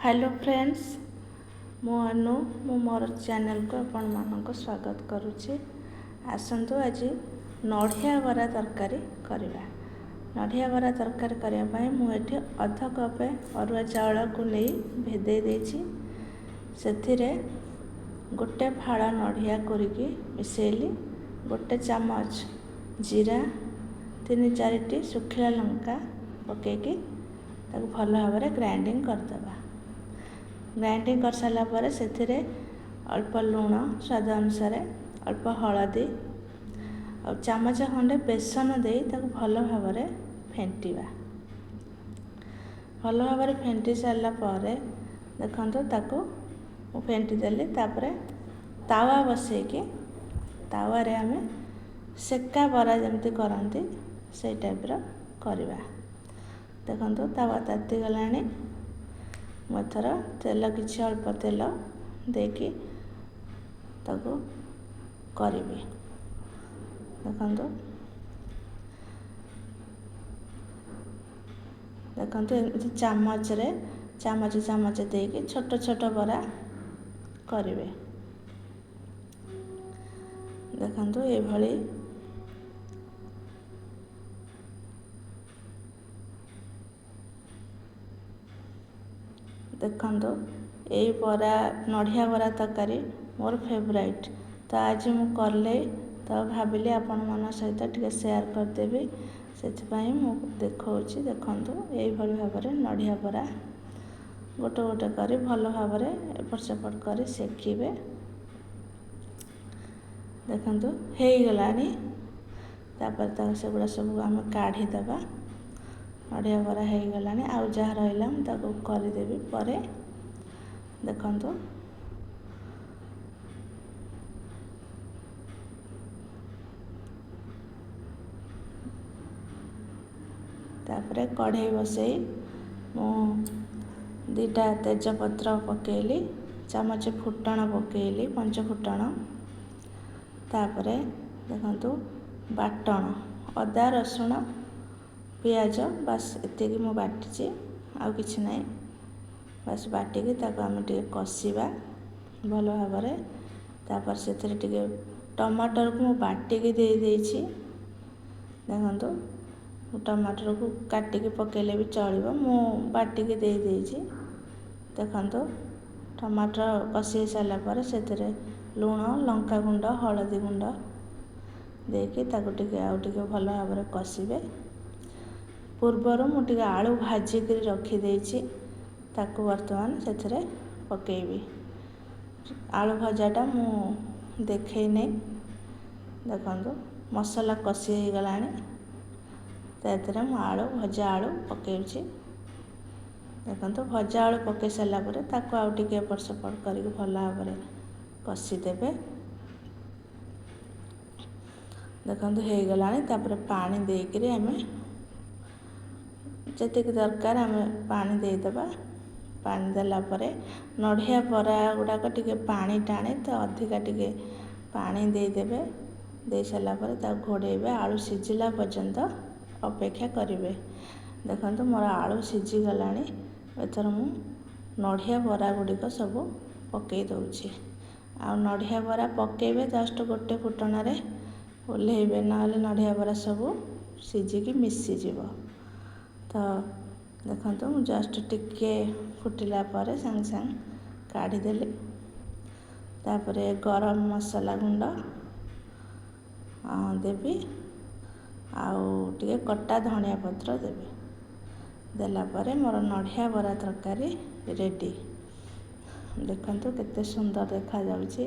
Hello friends, ମୁଁ ଅନୁ। ମୁଁ ମୋର ଚ୍ୟାନେଲକୁ ଆପଣମାନଙ୍କୁ ସ୍ୱାଗତ କରୁଛି। ଆସନ୍ତୁ ଆଜି ନଡ଼ିଆ ବରା ତରକାରୀ କରିବା। ନଡ଼ିଆ ବରା ତରକାରୀ କରିବା ପାଇଁ ମୁଁ ଏଠି ଅଧ କପ୍ ଅରୁଆ ଚାଉଳକୁ ନେଇ ଭେଦେଇ ଦେଇଛି। ସେଥିରେ ଗୋଟେ ଫାଳ ନଡ଼ିଆ କୋରିକି ମିଶାଇଲି, ଗୋଟେ ଚାମଚ ଜିରା, 3 4ଟି ଶୁଖିଲା ଲଙ୍କା ପକାଇକି ତାକୁ ଭଲ ଭାବରେ ଗ୍ରାଇଣ୍ଡିଙ୍ଗ କରିଦେବା। ଗ୍ରାଇଣ୍ଡିଙ୍ଗ କରିସାରିଲା ପରେ ସେଥିରେ ଅଳ୍ପ ଲୁଣ ସ୍ୱାଦ ଅନୁସାରେ, ଅଳ୍ପ ହଳଦୀ ଆଉ ଚାମଚ ଖଣ୍ଡେ ବେସନ ଦେଇ ତାକୁ ଭଲ ଭାବରେ ଫେଣ୍ଟିବା। ଭଲ ଭାବରେ ଫେଣ୍ଟି ସାରିଲା ପରେ ଦେଖନ୍ତୁ, ତାକୁ ମୁଁ ଫେଣ୍ଟି ଦେଲି। ତାପରେ ତାୱା ବସେଇକି ତାୱାରେ ଆମେ ସେକା ବରା ଯେମିତି କରନ୍ତି ସେଇ ଟାଇପ୍ର କରିବା। ଦେଖନ୍ତୁ, ତାୱା ତାତିଗଲାଣି। ମୁଁ ଏଥର ତେଲ କିଛି ଅଳ୍ପ ତେଲ ଦେଇକି ତାକୁ କରିବି। ଦେଖନ୍ତୁ, ଦେଖନ୍ତୁ, ଏମିତି ଚାମଚରେ ଚାମଚ ଚାମଚ ଦେଇକି ଛୋଟ ଛୋଟ ବରା କରିବେ। ଦେଖନ୍ତୁ ଏଇଭଳି। ଦେଖନ୍ତୁ, ଏଇ ବରା, ନଡ଼ିଆ ବରା ତରକାରୀ ମୋର ଫେଭରାଇଟ୍। ତ ଆଜି ମୁଁ କଲେ ତ ଭାବିଲି ଆପଣମାନଙ୍କ ସହିତ ଟିକେ ସେୟାର କରିଦେବି, ସେଥିପାଇଁ ମୁଁ ଦେଖାଉଛି। ଦେଖନ୍ତୁ, ଏଇଭଳି ଭାବରେ ନଡ଼ିଆ ବରା ଗୋଟେ ଗୋଟେ କରି ଭଲ ଭାବରେ ଏପଟ ସେପଟ କରି ସେକିବେ। ଦେଖନ୍ତୁ, ହେଇଗଲାଣି। ତାପରେ ତାକୁ ସେଗୁଡ଼ା ସବୁ ଆମେ କାଢ଼ିଦେବା। ନଡ଼ିଆ ବରା ହେଇଗଲାଣି, ଆଉ ଯାହା ରହିଲା ମୁଁ ତାକୁ କରିଦେବି ପରେ। ଦେଖନ୍ତୁ, ତାପରେ କଢ଼େଇ ବସେଇ ମୁଁ 2ଟା ତେଜପତ୍ର ପକାଇଲି, ଚାମଚ ଫୁଟଣ ପକାଇଲି, ପଞ୍ଚ ଫୁଟଣ। ତାପରେ ଦେଖନ୍ତୁ, ବାଟଣ ଅଦା, ରସୁଣ, ପିଆଜ, ବାସ୍ ଏତିକି ମୁଁ ବାଟିଛି, ଆଉ କିଛି ନାହିଁ। ବାସ୍ ବାଟିକି ତାକୁ ଆମେ ଟିକେ କଷିବା ଭଲ ଭାବରେ। ତାପରେ ସେଥିରେ ଟିକେ ଟମାଟରକୁ ମୁଁ ବାଟିକି ଦେଇ ଦେଇଛି। ଦେଖନ୍ତୁ, ଟମାଟରକୁ କାଟିକି ପକାଇଲେ ବି ଚଳିବ, ମୁଁ ବାଟିକି ଦେଇ ଦେଇଛି। ଦେଖନ୍ତୁ, ଟମାଟର କଷି ହେଇସାରିଲା ପରେ ସେଥିରେ ଲୁଣ, ଲଙ୍କାଗୁଣ୍ଡ, ହଳଦୀ ଗୁଣ୍ଡ ଦେଇକି ତାକୁ ଟିକେ ଆଉ ଟିକେ ଭଲ ଭାବରେ କଷିବେ। ପୂର୍ବରୁ ମୁଁ ଟିକେ ଆଳୁ ଭାଜିକିରି ରଖିଦେଇଛି, ତାକୁ ବର୍ତ୍ତମାନ ସେଥିରେ ପକାଇବି। ଆଳୁ ଭଜାଟା ମୁଁ ଦେଖେଇ ନେଇ। ଦେଖନ୍ତୁ, ମସଲା କଷି ହେଇଗଲାଣି। ତା ଦେହରେ ମୁଁ ଆଳୁ, ଭଜା ଆଳୁ ପକାଉଛି। ଦେଖନ୍ତୁ, ଭଜା ଆଳୁ ପକାଇ ସାରିଲା ପରେ ତାକୁ ଆଉ ଟିକେ ଏପଟ ସେପଟ କରିକି ଭଲ ଭାବରେ କଷିଦେବେ। ଦେଖନ୍ତୁ, ହେଇଗଲାଣି। ତାପରେ ପାଣି ଦେଇକିରି ଆମେ ଯେତିକି ଦରକାର ଆମେ ପାଣି ଦେଇଦେବା। ପାଣି ଦେଲା ପରେ ନଡ଼ିଆ ବରା ଗୁଡ଼ାକ ଟିକେ ପାଣି ଟାଣେ, ତ ଅଧିକା ଟିକେ ପାଣି ଦେଇଦେବେ। ଦେଇ ସାରିଲା ପରେ ତାକୁ ଘୋଡ଼େଇବେ, ଆଳୁ ସିଝିଲା ପର୍ଯ୍ୟନ୍ତ ଅପେକ୍ଷା କରିବେ। ଦେଖନ୍ତୁ, ମୋର ଆଳୁ ସିଝିଗଲାଣି। ଏଥର ମୁଁ ନଡ଼ିଆ ବରା ଗୁଡ଼ିକ ସବୁ ପକାଇ ଦେଉଛି। ଆଉ ନଡ଼ିଆ ବରା ପକାଇବେ, ଜଷ୍ଟ ଗୋଟେ ଫୁଟଣରେ ଓହ୍ଲେଇବେ, ନହେଲେ ନଡ଼ିଆ ବରା ସବୁ ସିଝିକି ମିଶିଯିବ। ତ ଦେଖନ୍ତୁ, ମୁଁ ଜଷ୍ଟ ଟିକେ ଫୁଟିଲା ପରେ ସାଙ୍ଗେ ସାଙ୍ଗେ କାଢ଼ିଦେଲି। ତାପରେ ଗରମ ମସଲା ଗୁଣ୍ଡ ଦେବି ଆଉ ଟିକେ କଟା ଧନିଆ ପତ୍ର ଦେବି। ଦେଲା ପରେ ମୋର ନଡ଼ିଆ ବରା ତରକାରୀ ରେଡ଼ି। ଦେଖନ୍ତୁ, କେତେ ସୁନ୍ଦର ଦେଖାଯାଉଛି।